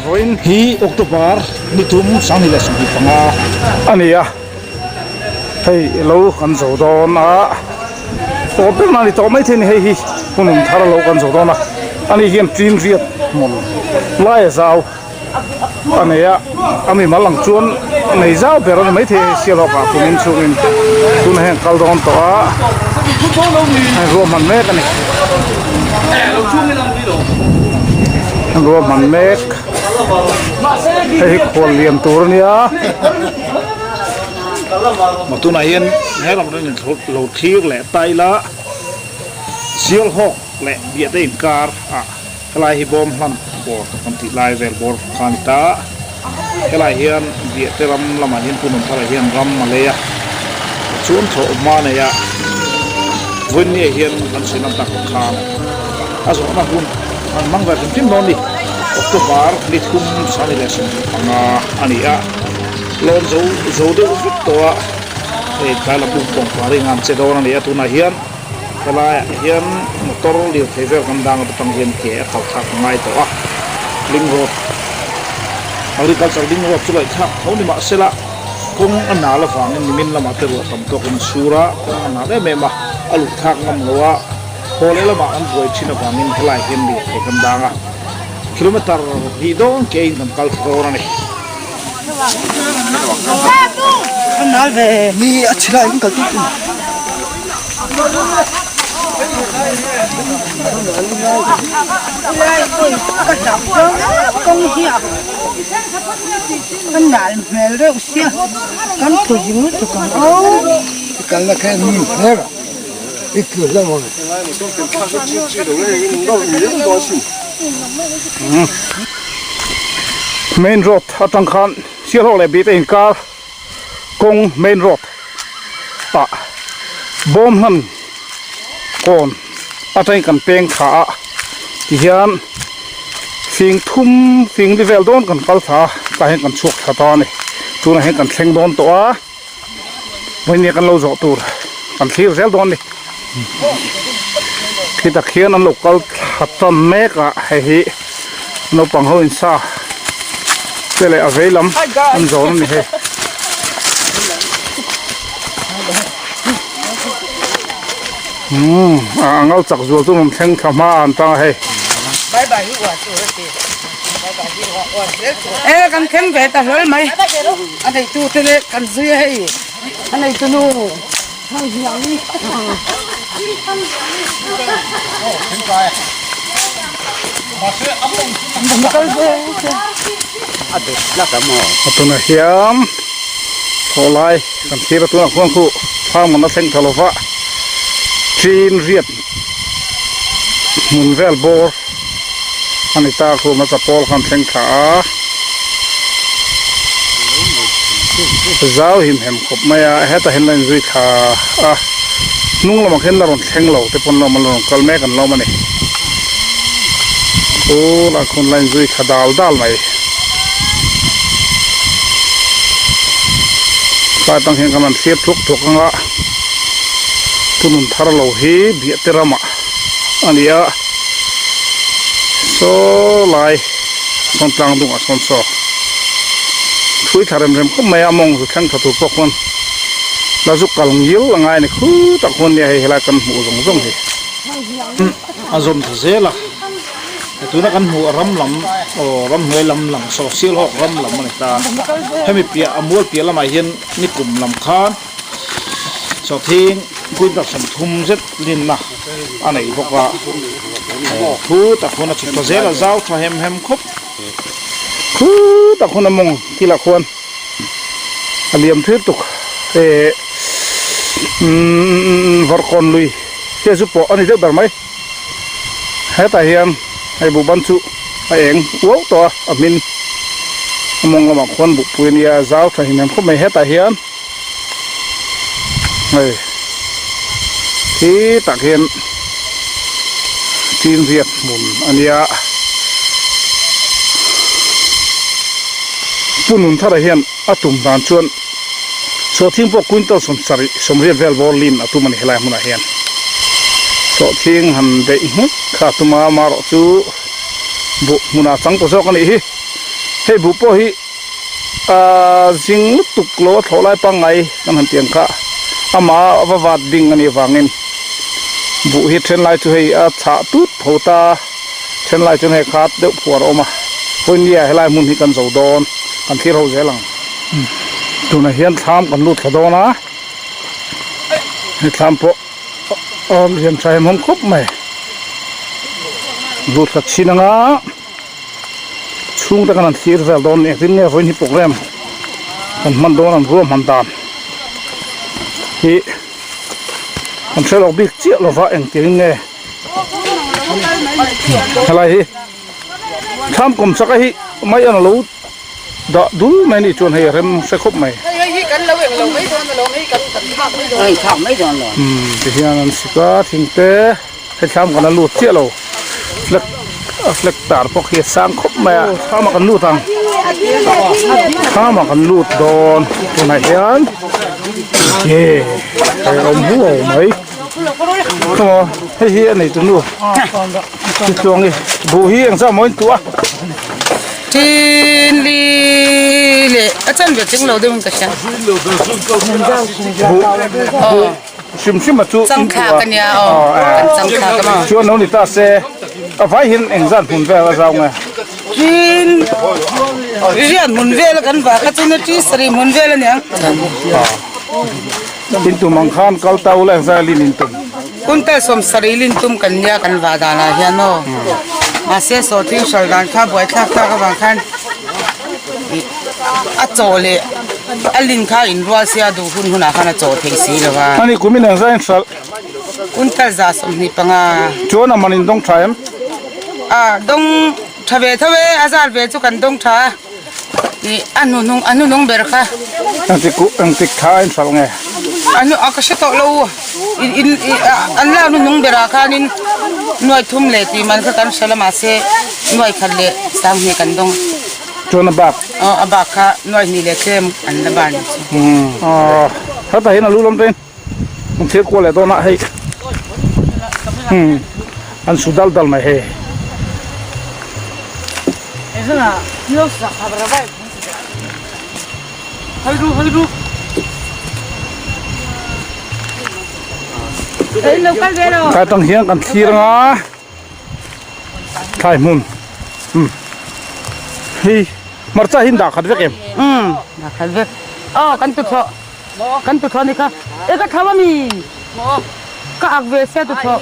Vawiin hi October ni thum 2025 a ni a, hei lo kan zo dawn a, tawp ber na a ni tawh maithei a ni hei hi hun awm thar lo kan zo dawn a, ani hian ṭin riat hmun lai a zau. A nei a, a mimal ang chuan nei zau ber a ni maithei a hei sialhawk ah kumin chhungin tunah hian kal dawn tawh a hei ruahman mek a ni ruahman mek hei hi khual lian tur a nia tunah hian he ram ran in lo thlir leh ta ila sialhawk leh biahte inkar ah. Helai hi bawm hlan bawr kan tih lai vel bawr kha a ni ta. Helai hian Biahte ram lamah hian Pu Nunthara hian ram a lei a, chuan thawh hma nei a, Vawiinniah hian kan sawi lam tak khan a zawhna hun an hmang ve hrim hrim dawn a ni. October ni thum 2025 a ni a, lawn zo zo deuh vek tawh a, hei tlai lam buk pawng ring an che dawn a ni a, tunah hian. Helaiah hian motor lirthei vel kan dang atang hian ke a khalh thlak a ngai tawh a, link road agriculture link road chu laih thlak tho ni mah sela kawng a nal avangin nimin lamah te ruah tam tawkin a sur a, kawng a nal em em a, a luh thlak ngam lo a, haw leh lamah an buai thin avangin helaiah hian lirthei kan dang a, kilometer hnih dawn ke in kan kal thla dawn a ni. Main road atang khan Sialhawk leh Bih te inkar kawng main road ah bawm hlan kawn atangin kan peng thla a tihian fing thum fing li vel dawn kan kal thla a tah hian kan chhuak thla ta a ni tunah hian kan thleng dawn tawh a vawinia kan lo zawh tur kan thlir zel dawn a ni khitak hian an lo kal thla tan mek a hei hi naupang ho insa te leh a vei lam an zawn a ni hei. Umm a angal chak zual chu rawn thleng thla hma an tang a hei. E kan thleng ve ta hlawl mai a neitu te leh kan zui a hei a neitu nu. Tunah hian khawlai kan thlir a tunah khuan khu farm an la thleng tha lova chin riat hmun vel bawr a ni ta khu hmasa pawl khan thleng thla a zau him hem khawp mai a hetah hian la inzui thla a hnung lamah khian la rawn thleng lo te pawn lawm an la rawn kal mek an lawm a ni khulah khuan la inzui thla dal dal mai tlai tang hian kan han thlir thuk thuk ang a thunun thar lo hi biahte ramah a ni a saw lai sawn tlang dungah sawn saw thui thla rem rem khawp mai a mawng zu thleng tha tur pawh khuan la zu kal ngil a ngai a ni khutah khuan nia hei helai kan hmuh zawng zawng hi a zawm tha zel a tuna kan hmuh ram lam aw ramhnuai lam lang saw sialhawk ram lam a ni ta hemi piah a mual piah lamah hian nikum lam khan. Sawhthing quintal 30 zet linna a nei bawk a, thu tak hun a chhuk ta zel a, zau tha hem hem khawp. Thu tak hun a mawng thilah khuan a liam thir tuk eh umm vawrkawn lui te chu pawh a ni deuh ber mai. Hetah hian hei buhban chu a eng uau tawh a, a hmin a mawng lamah khuan buhpui a nia, zau tha him hem khawp mai hetah hian. Hei khi tak hian tin riat hmun a nia Pu Nunthara hian a tum dan chuan sawhthing pawh quintal 70 80 vel bawr lin a tum a ni helai hmunah hian sawhthing han beih nghek kha a tum a amaherawhchu buh hmunah a chang ta zawk a nih hi. Hei buh pawh hi ahh zing lutuk lo a thlawh lai pangngai kan han tih ang kha amah a va vat ding a nih avangin buh hi then lai chu hei a chhah tut tho ta then lai chuan hei khat deuh phuar a awm a hawinia helai hmun hi kan zo dawn kan thlir ho zel ang tunah hian thlam kan lut thla dawn a hei thlam pawh a lian tha em awm khawp mai lut thla chhin anga. Chhungte kan han thlir vel dawn nih engtin nge vawiin hi program kan hman dawn an ruahman dan hi kan hre lawk bik chiah lova engtin nge helai hi thlam kawm chak a hi mai an lo dah dul mai anih chuan hei a rem hre khawp mai umm tihian an sik a thingte. Hei thlam kan la lut chiah lo flag a flag tar pawh khi a sang khawp mai a thlamah kan lut ang thlamah kan lut dawn tunah hian nge hei a awm huau mai chumaw hei hi a nei tu nu tluang hi buh hi engzah maw in tuh a. Tin li leh a chanve tling lo deuhin ka hria. Buh buh. Hrim hrim a chu Changthlak a nia aw, kan changthlak a maw. Chuan lo ni ta se, a vai hian engzat hmun vel a zau nge? Tin, rian hmun vel a kan vak a chuan a ṭi sarih hmun vel a niang. Tin tum ang khan kal ta ula engzat lin in tum? Kuntal 70 lin tum kan nia kan vah danah hian aw. Mahse sawhthing hral dan kha buaithlak tak avang khan A chaw leh a lin kha inrual sia duh hun hunah khan a chaw thei si lo a. Ani kum in engzah in hralh? Kuntal 25. Chuan a man in dawng tha em? A dawng tha ve tho e, a zal ve chu kan dawng tha a. Ih a hnuhnung a hnuhnung ber kha. Engtik engtik tha in hralh nge? A hnu a ka hre tawh lo. In in an lak hnuhnung berah khanin nuai thum leh tih man kha kan hralh a mahse nuai khat leh 2000 kan dawng. Chuan a bak. Aw a bak kha nuai hnih leh tlem an la ban chu. Aw hetah hian a lu lam te an thil kual leh dawn a hei umm an su dal dal mai hei. Tlai tang hian kan thlir anga. Thlai hmun umm hei hmarcha hi an dah khat vek em? Umm dah khat vek aw kan tuthlawh kan tuthlawh a ni kha e ka thlo ami ka ak ve sia tuthlawh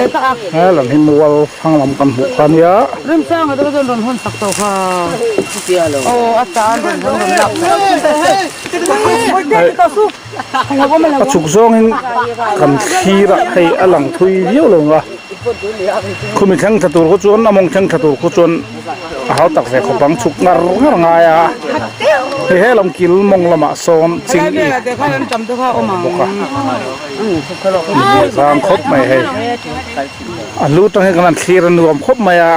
e ka ak he lam hi mual thlang lam kan hmuh kha nia Remsanga te chuan rawn hawn sak tawh kha aw a ta an rawn hawn rawn lak sak. A chhuk zawngin kan thlir a hei a lang thui viau lo ang a khumi thleng thla tur khaw chuan a mawng thleng thla tur khaw chuan a hau tak ve khawp ang chhuk ngar ngar ngai a hei he lam kil mawng lamah sawn ching i bawk a zang khawp mai hei a lu tang hi kan han thlir a nuam khawp mai a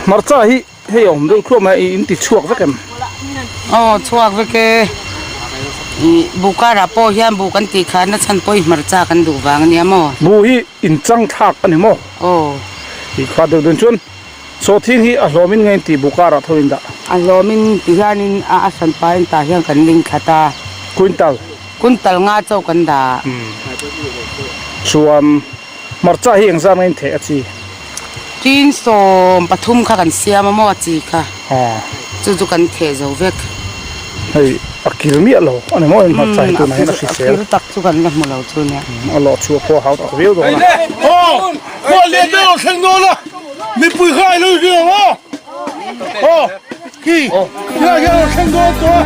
hmarcha hi. Hei a awm deuh thluah mai a, i in ti chhuak vek em? Aw chhuak vek e. Ih buh karah pawh hian buh kan tih khan a chhan pawh i hmarcha kan duh vang a nia maw? Buh hi in chang thlak a ni maw? Aw. Ih kha deuh deuh chuan sawhthing hi a hlawmin nge in tih buh karah tho in dah? A hlawmin ti hianin a a hran pain tah hian kan ling thlat a. Quintal? Quintal nga chauh kan dah. Chuan Hmarcha hi engzah nge in theih a chi? Tin 13 kha kan siam a maw a chi kha. Chu chu kan theh zo vek. Hei a kil miah lo a ni maw in hmarcha hi tunah hian a hrisel. A kil tak chu kan la hmu lo chu nia. A lawh chhuah pawh a hau tak viau dawn a. Aw khual lian deuh lo thleng dawn a mipui kha i lo hria ang aw aw khi khilai khian a lo thleng dawn tawh a.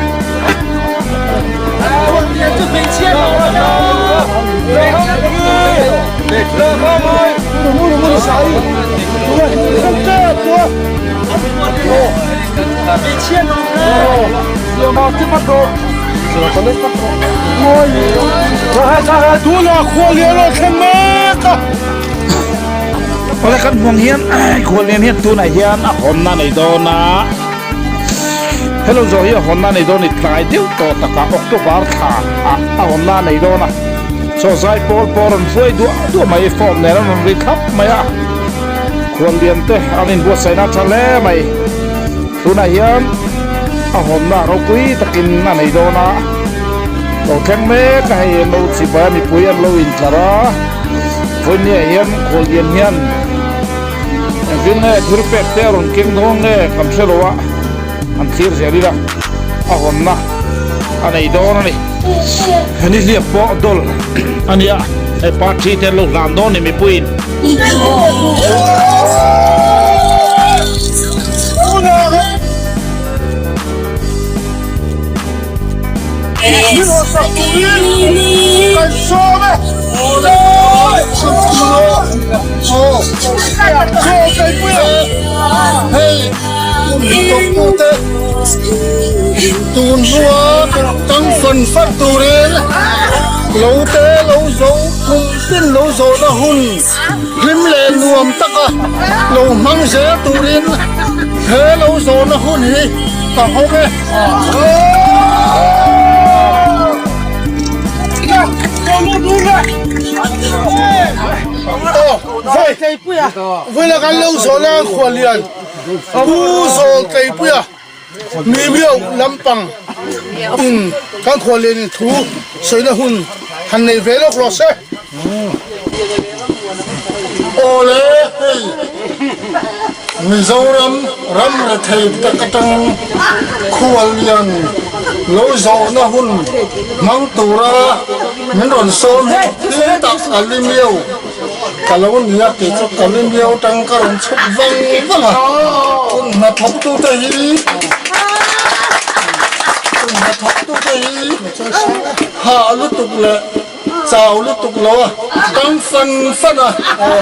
Awle kan hmuang hian khuallian hian tunah hian a hawnna nei dawn a hello zawh hi a hawnna nei dawn ni tlai deuh tawh takah October thla ah a hawnna nei dawn a chaw zai pawl pawh a rawn hruai duah duah mai form nen an rawn ri thlap mai a khuallian te an inbuatsaihna a tha hle mai. Tunah hian a hawnna ropui takin a nei dawn a, lo thleng mek a hei an lo chibai a mipui an lo intlar a, vawinia hian khuallian hian engtin nge thil pek te a rawn keng dawn nge kan hre lo a, an thlir zel ila a hawnna a nei dawn a ni. Nihliap pawh dawl a nia, hei party te an lo hlan dawn a ni mipuiin. Tun hnua tang fan fat turin lo te lo zo kum tin lo zawhna hun hlim leh nuam taka lo hmang zel turin he lo zawhna hun hi ka hawng e. Vawilah kan lo zawhna khuallian Pu Zawltleipuia Mimiau lampang in kan khuallian in thu sawina hun han nei ve lawk rawh se. Awle hei Mizoram ram rethei tak atang khuallian lo zawhna hun hmang tura min rawn sawm hi thil tak a li miau. Ka lo nia tih chu ka lim lio tang ka rawn chhuk vang vang a, hun hnathawktute hi hun hnathawktute hi hah lutuk leh chau lutuk lo a tang fan fan a,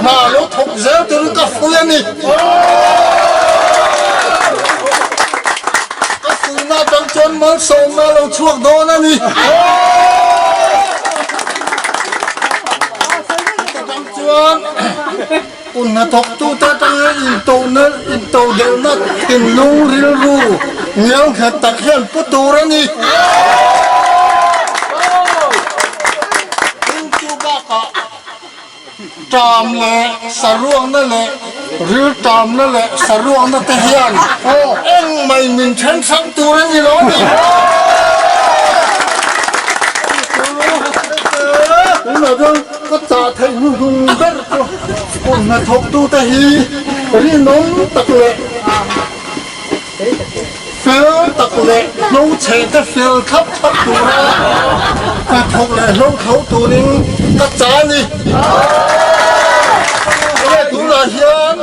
hna lo thawk zel turin ka fui a ni. Ka fuihna atang chuan malsawmna a lo chhuak dawn a ni. Chutah chuan kun hnathawktute atanga intohna intodelhna thinlung rilru ngial nghet tak hian pu tur a ni. Tin chu bakah ṭam leh saruakna leh rilṭamna leh saruakna te hian engmah in min ṭhen hrang tur a ni lo a ni. Tunah chuan ka chah theih hnuhnung ber chu kut hnathawktute hi rinawm tak leh fel tak leh hlo chhe te fel thlap thlap tura hnathawk leh hlo tho turin ka chah a ni. Tunah hian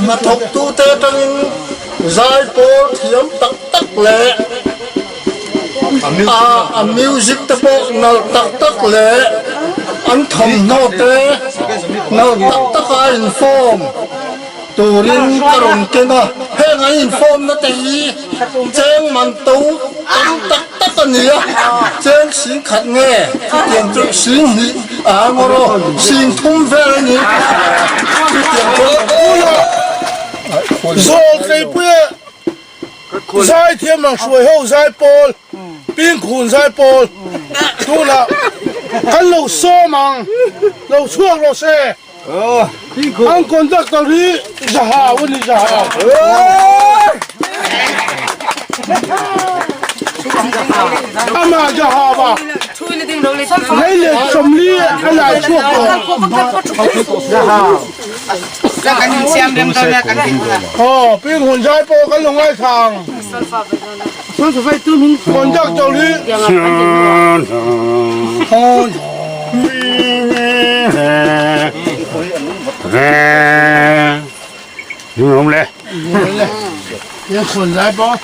hnathawktute atangin zaipawl thiam tak tak leh A music te pawh nalh tak tak leh an thawmhnaw te nalh tak taka a inform turin ka rawn ken a, heng an inform na te hi cheng man to tam tak tak a ni a, cheng sing khat nge chutiang chu sing hnih a ngawr aw, sing thum vel a ni chutiang chu. Zawltleipuia Zaithiam ang hruai ho zaipawl, Pingkhun zaipawl tunah kan lo sawm ang, lo chhuak rawh se. An conductor hi Zahau a ni Zahau. Amah Zahau a lei leh 40 a lai chhuak tawh. Aw Pinghun zai pawh kan lo ngaithla ang. Conductor hi Pinghun zai pawh.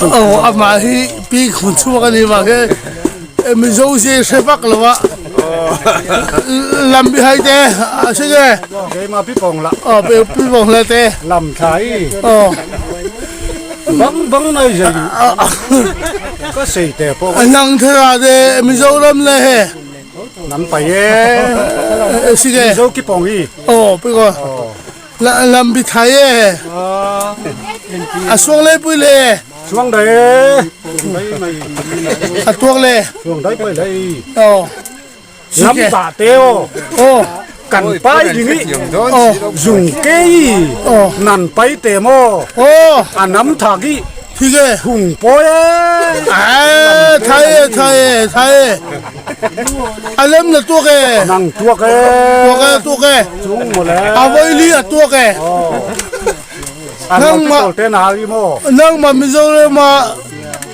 Aw amah hi pi khun chhuak a ni vang hian Mizo zia hre vak lo a lam bi hai te a hre nge Keimah pi pawng la aw pi pawng la te lam thla i aw bang bang nai zai ka sei te pawh nang thara te Mizoram le he Nan pai e si ge Mizo ki pawng i aw pi ko lam bi thai e a suang le pui le Chuang dai e a tuak le Chuang dai pai le aw Lam ta te o aw kan pai ding i aw zung ke i aw nan pai te mo aw a nam tha ki thi ge hung poi e a thai e thai e thai e a lem na tuak e nang tuak e tuak e tuak e chung mo le a voi li a tuak e nang ma te na ri mo nang ma Mizoram ma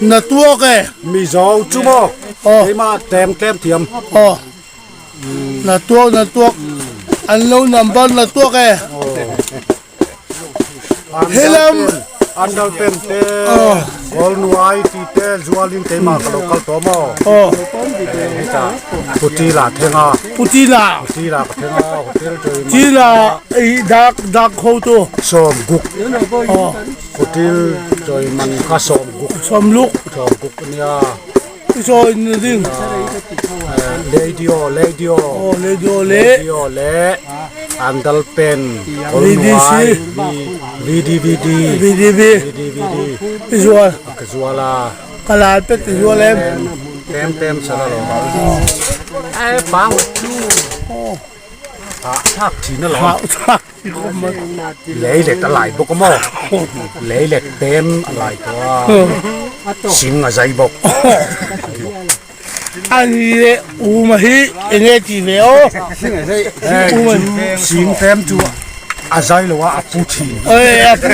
na tuak e Mizo chu mo aw keima tem tem thiam aw na tuak na tuak an lo number na tuak e helam an dal pen te gol nuai ti te zualin keima ka lo kal to mo aw puti la thenga puti la puti la ka thenga hotel choi chi la ei dak dak kho tu som guk aw hotel choi man ka som guk som luk som guk nia chawi ni ding radio radio aw radio le radio le andal pen VDC VDVD VDV VDVD zual ka zuala kalal pek ti zual em tem tem sala lo ai pang chu thak thin a lo thak thin khawp mai lei let a lai bawk a maw lei let pem a lai tawh a sing a zai bawk a ni le uma hi eng nge tih ve aw uma sing pem chu a zai lo a a pu thin a pu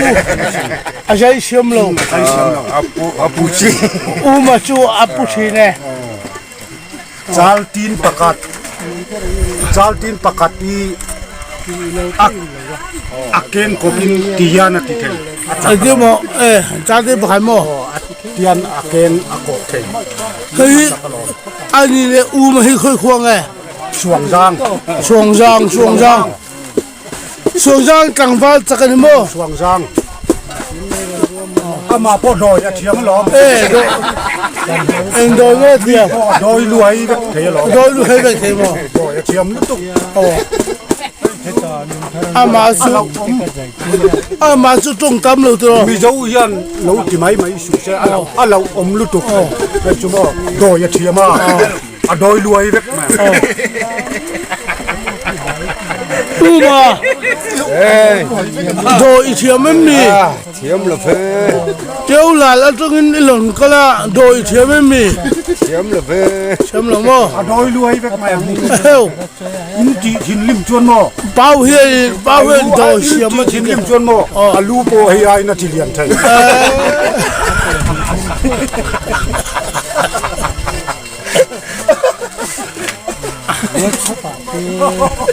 a zai siam lo a pu thin uma chu a pu thin e. Chaltin pakhat Chaltin pakhat hi a a keng kawp in ti hian a ti thei a chak Engtin maw e chaltin pakhat maw a tian a keng a kawh thei hei a ni leh um hi khawi khuang e Suangzang Suangzang Suangzang Suangzang tlangval chak a ni maw Suangzang amah pawh dawi a thiam alawm e eng dawi nge a thiam dawi luai vek thei alawm dawi luai vek thei maw dawi a thiam lutuk aw amah chu amah chu tawng tam lo tiraw Mizo hian lo ti mai mai suh se a lo a lo awm lutuk hei chu maw dawi a thiam a A dawi luai vek mai. Uma dawi i thiam em ni? Thiam lo ve. Teu lal atangin i lawn kal a, dawi i thiam em ni? Thiam lo ve. Thiam lo maw? A dawi luai vek mai ang. Heu. In tih thinlim chuan maw? Pau hian pau hian dawi siam a thinlim chuan maw? A lu pawh hei aiin a ti lian thei.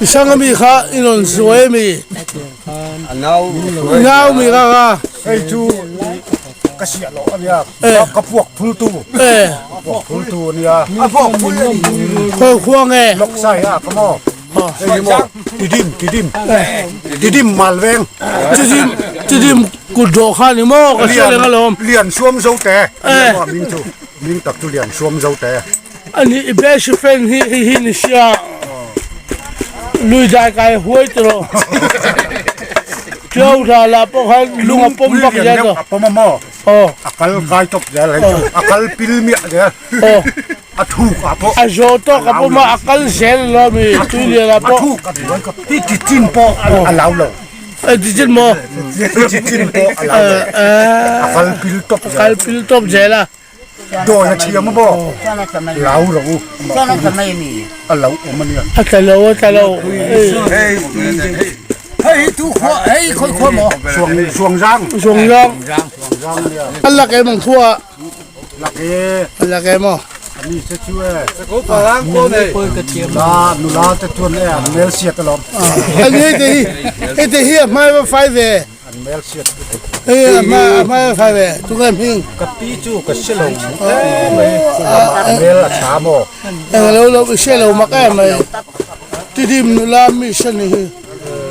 I sang ami kha i rawn zuai ami nau mi kha kha hei chu ka siah loh ania ka puak phul tu puak phul tu ania a puak phul ani khawi khua nge lok sai a ka maw hei maw tidim tidim tidim malveng tidim tidim kut dawh kha ni maw ka hria leng alawm lian suam zo te min chu Min tak chu lian suam zo te. Ani i best friend hi hei hi ni sia lui dai kai huai tiro Tio ra la pawh khan lung a pawm vak zel a pawm a maw aw a kal kai tawp zel hei chu a kal pil miah zel aw a thuk a pawh a zawh tawk a pawm a a kal zel lo mi tui lian a pawh a thuk a duai ka ti ti chin pawh a lau lo e ti chin maw ti chin pawh a lau lo a kal pil tawp zel a kal pil tawp zel a. Dawi a thiam a maw? Lau rawh u. A lo awm a nia. A tla lo a tla lo. Hei hi tu khua hei khawi khua maw? Suang Suangzang. Suangzang. Suangzang a nia. A lak em ang khua. Lak e. A lak em aw. A mi te chu e. Nula nula te chuan e an mel siat alawm. A ni hei te hi hei te hi a hmai va fai ve. An mel siat lutuk. Hei a hma a hma fai ve tu nge hming. Ka pi chu ka hre lo em mai. A mel a tha maw? Eng lo lo i hre lo mak em mai. Tidim nula mi hre ni hi.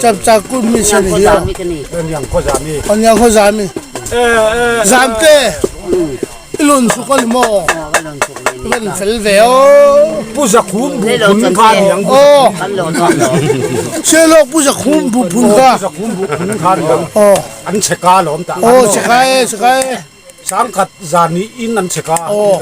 Chap chak kun mi hre ni hi. Aniang khaw za mi. Aniang khaw za mi. Zamte. I lun chuk a ni maw? I van fel ve aw. Pu Zakhum bu phun kha ni ang. Aw. Sia lawk Pu Zakhum bu phun kha. Pu Zakhum bu phun kha ni ang. Aw. An che ka lawm ta. Aw che ka e che ka e. Sangkhat zan ni in an che ka. Aw.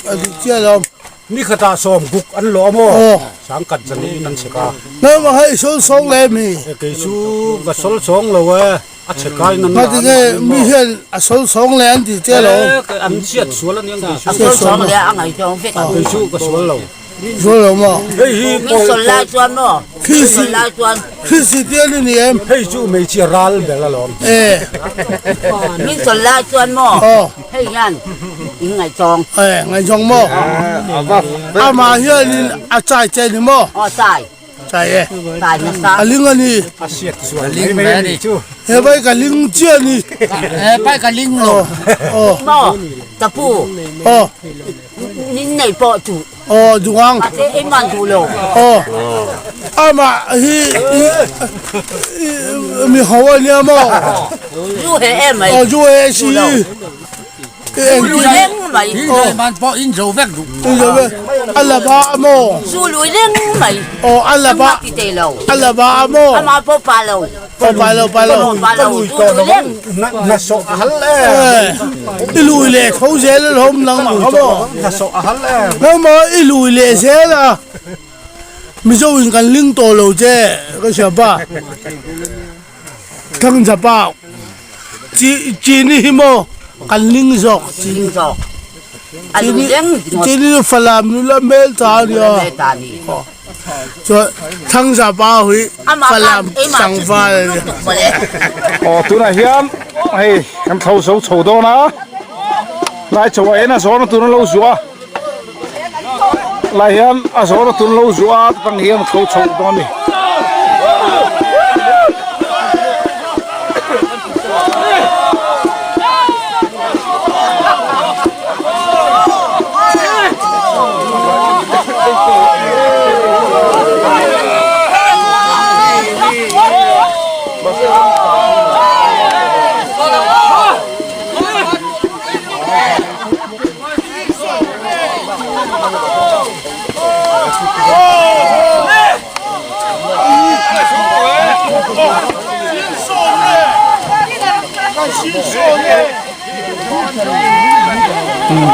A dik chiah lawm. Ni khatah sawm guk an lawh a maw? Aw. Sangkhat zan ni in an che ka. Nangmah kha i sawl sawng le mi? Kei chu ka sawl sawng lo e. A che kai nan Ngati nge mi hian a sawl sawng le an ti che lo. An chiat sual aniang kei chu. A sawl sawng le a ngai chuang vek ang. Kei chu ka sual lo. Sual lo maw? Hei hi Min sawl lai chuan maw? Min sawl lai chuan. Kristian i ni em? Hei chu hmeichhia ral ber alawm. E. Min sawl lai chuan maw? Aw. Hei hian in ngaihchawng. E ngaihchawng maw? Amah hianin a chai che ni maw? Aw chai. Chai e. A ling a ni. A hriat chuan mai mai a ni chu. He pai ka ling chiah a ni. He pai ka ling lo. Aw. Maw tapu. Aw. Nin nei pawh chu. Aw duang. Mahse engman duh lo. Aw. Amah hi mi ho a nia maw. Zu he em mai. Aw zu he si. Zu lui leng mai. Aw. Man pawh in zo vek duh. In zo vek. A la ba a maw? Zu lui leng mai. Aw a la ba. Engmah ti thei lo. A la ba a maw? Amah pawh pa lo. Aw pa lo pa lo. Pa lo. Zu lui leng. Na sawh a hal e. I lui leh tho zel alawm nangmah kha maw? Na sawh a hal e. Nangmah i lui leh zel a. Mizo in kan ling tawh lo che ka hria pa. Thangzapa chi chini hi maw kan ling zawk ling zawk a lui leng ringawt chini chu falam nula hmel ta a nia chuan Thangzapa hi falam tlangval a nia. Aw tunah hian hei kan thlo zo chho dawn a lai chho ah hian a zawrna tur an lo zuah a lai hian a zawrna tur an lo zuah a tang hian a thlo chho dawn a ni.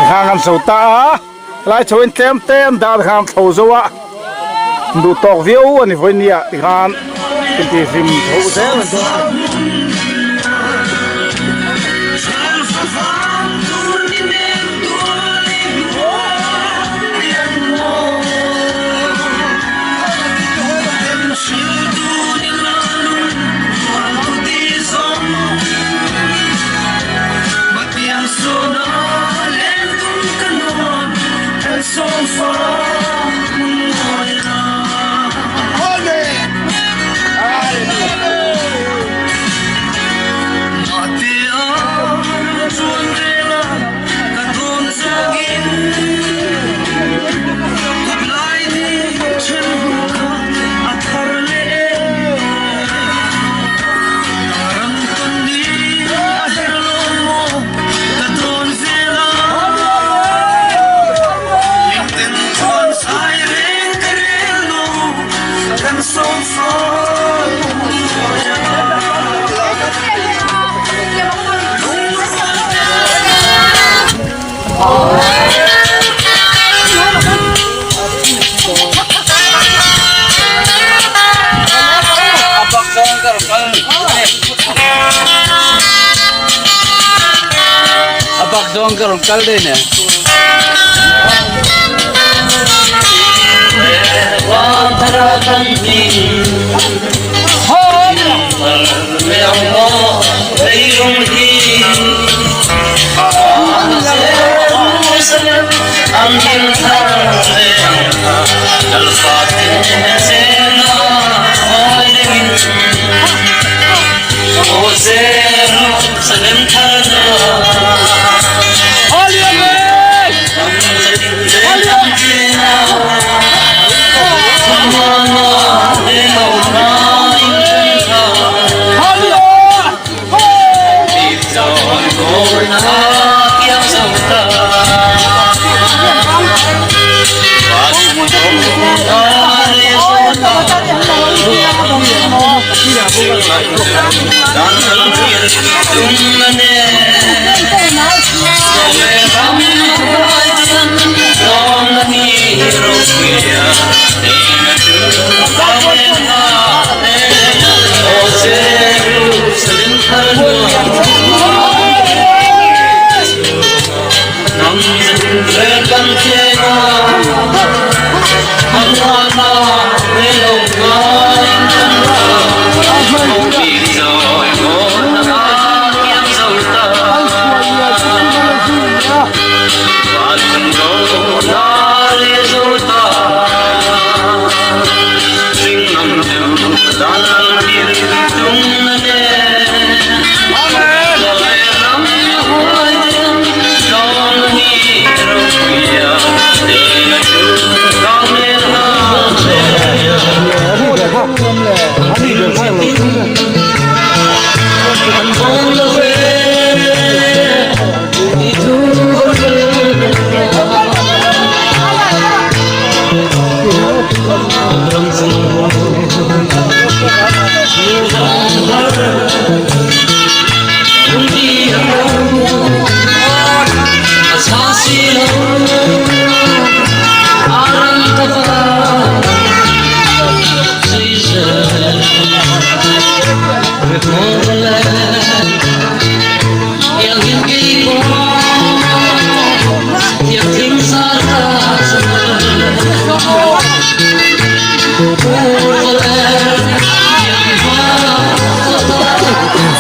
Hang an zo ta a lai chho in tlem te an dah khan thlo zo a duh tawk viau a ni vawi nia tikhan intihhlim tho zel an tum.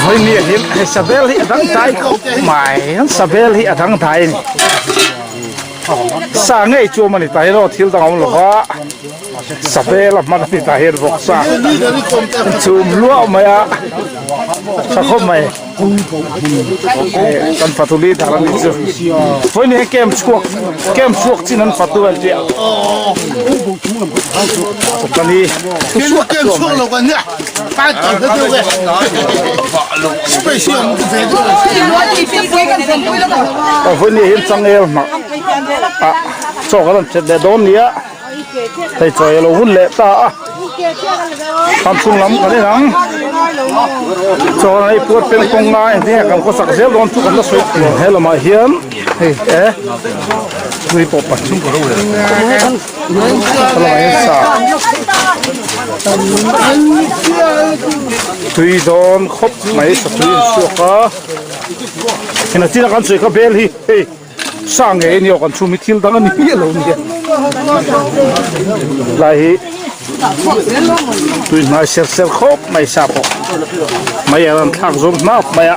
Vawinia hian hei sabel hi a dang dai khawp mai an sabel hi a dang dai a ni sa ngei chu awm a ni ta hian aw thil dang a awm lo va sabel a hman a ni ta hian vawksa chhum luah mai a tha khawp mai. Kan fatu leader a nih chu vawiin hi camp chhuak camp chhuak chin an fatu an tia ani vawiin hi changel hnah ah chaw kan rawn chet leh dawn nia. Hei chawi a lo hun leh ta a, kham chhung lam kan en ang, chuan hei puat peng pawng nga engtin nge kan khawsak zel dawn chu kan la sawi he lamah hian hei e tui pawh pathum he lamah hian sa tui dawn khawp mai sa tui an chhuak a, heng a chin a kan sawi kha bel hi hei. Sa ngei ani aw kan chhum hi thil dang ani miah lo nia lai hi tui hnai ser ser khawp mai sa pawh mai a rawn thlak zawm hnap mai a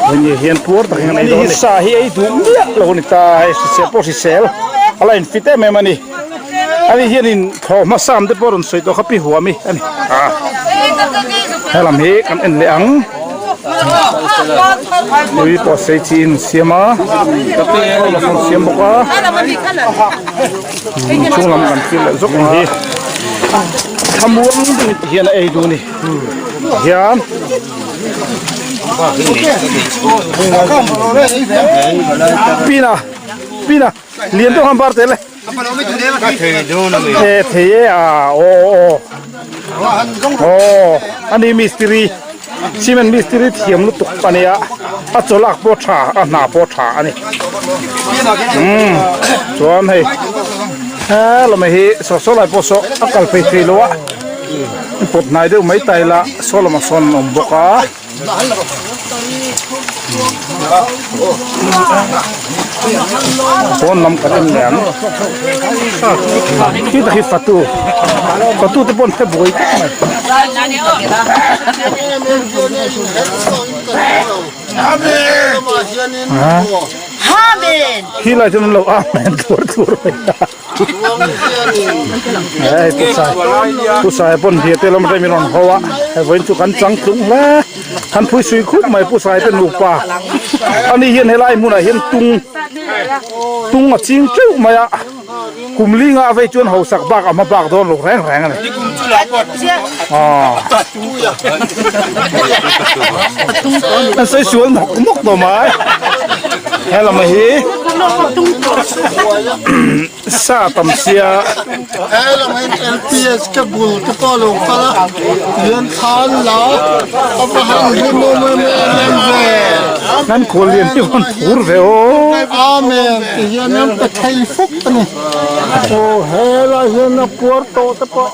hemi hian puar tak hian ei dawn sa hi ei duh miah lo ani ta hei hrisel pawh hrisel a la in fit em em ani ani hianin thaw hmasa am te pawh a rawn sawi tawh kha pi huam hi ani a helam hi kan en leh ang. Tui pawh sei chi in siam a an siam bawk a chhung lam kan thlir leh zawk ang hi thlamuang deuhin ti hian a ei duh a ni hian pina pina lian deuh han bar tel e. E thei e a aw aw aw ani mistiri cement mistiri thiam lutuk a nia a chaw lak pawh tha a hna pawh tha a ni umm chuan hei he lamah hi saw saw lai pawh saw a kal phei thei lo a pawt hnai deuh mai ta ila saw lamah sawn an awm bawk a. Pawn lam kan en leh ang khi tak hi fatu fatu te pawh an hre buai khawp mai. Khi lai chuan an lo amen thlur thlur mai a. Hei pu sai pu sai pawn hliah te lam rem in rawn ho a hei vawiin chu kan chang tlung hle kan phui sui khup mai pu sai te nupa ani hian helai hmunah hian tung tung a ching teuh mai a kum linga a vei chuan hausak bak a hma bak dawn lo reng reng a ni an sawi sual nawk nawk tawh mai he lam hi. Sa tam sia. He lam hian LPS ka bul te pawh a lo kal a, tihian thla an la a, a va han hlim awm em em ve. Nan khual lian hi rawn phur ve aw. Amen ti hian an pe thei fuk a ni. Aw he lai hian a puar tawh te pawh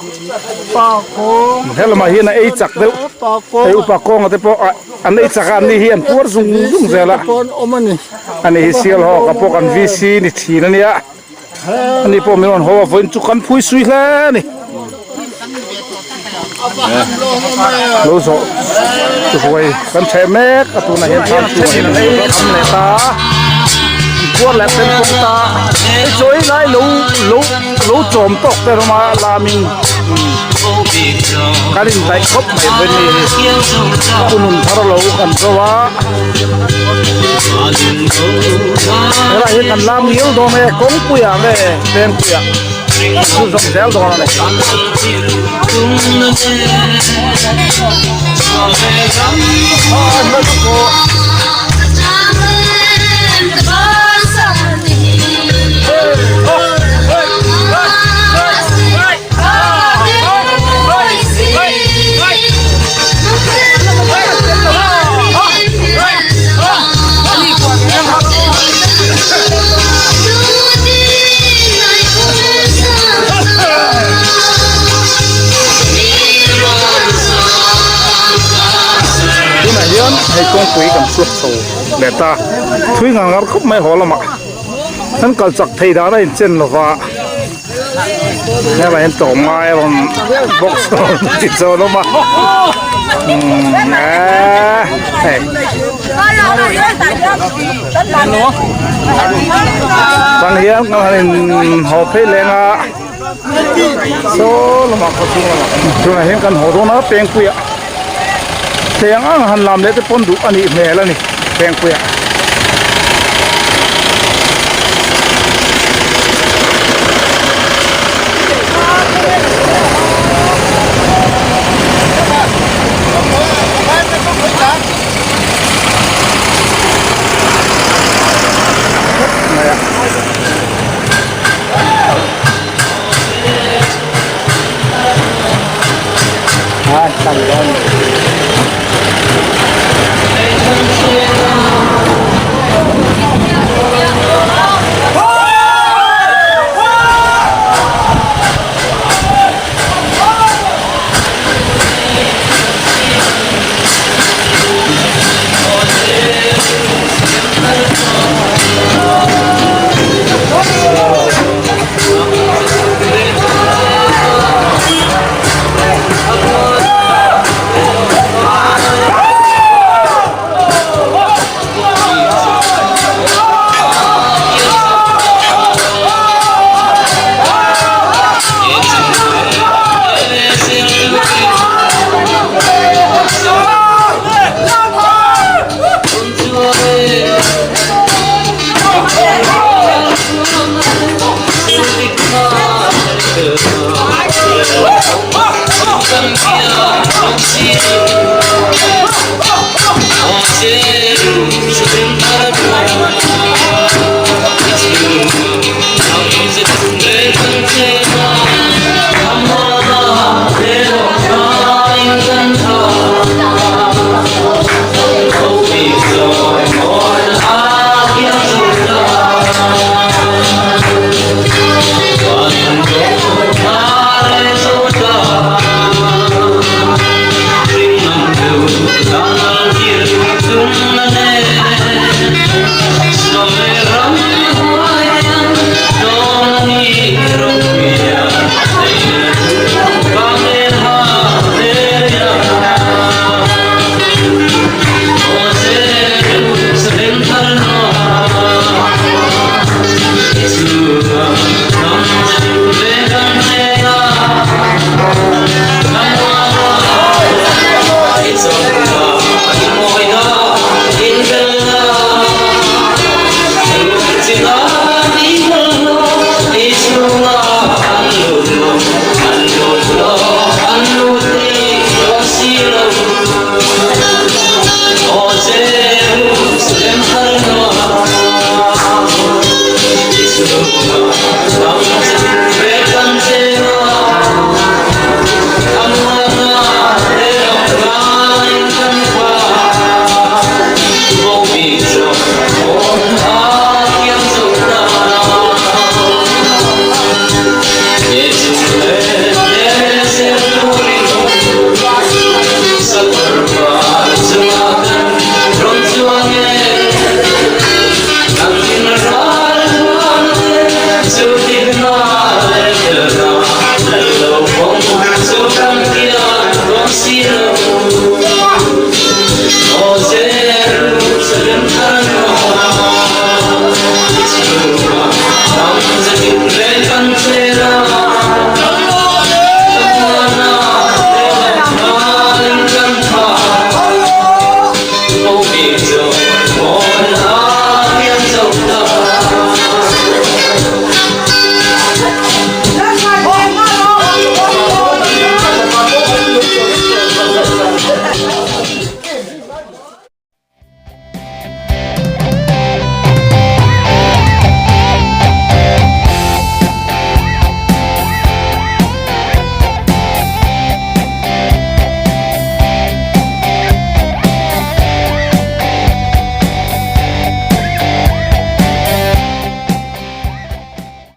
pa kawng. He lamah hian a ei chak deuh. Hei upa kawnga te pawh an ei chak a, an ni hi an puar zung zung zel a. Ani hi Sialhawk a pawh kan VC ni thin a nia, ani pawh min rawn haw a vawiin chu kan phui sui hle a ni. Lo zawh ruai kan chheh mek a tunah hian thlam chungah hian an ei tham leh ta a, an puar leh fel bawk ta a, hei chaw ei lai lo lo lo chawm tawk te rawma lamin kan indaih khawp mai vawiin ni hi pu nun thar lo kan zo a. Helai hi kan lam ngil dawn e kawngpuiah nge vengpuiah kan chhun zawm zel dawn a ni. Tunah hian hei kawngpui kan chhuak chho leh ta thui ngar ngar khawp mai haw lamah kan kal chak thei dan a inchen lova. Helai hian tlawm ngai a rawn box a rawn ti chawn awm a umm eee hei tang hian kan han in haw phei leng a saw lamah khaw chhung lamah tunah hian kan haw dawn a pengpuiah thei ang ang han lam leh te pawn duh a nih hmel a ni pengpuiah.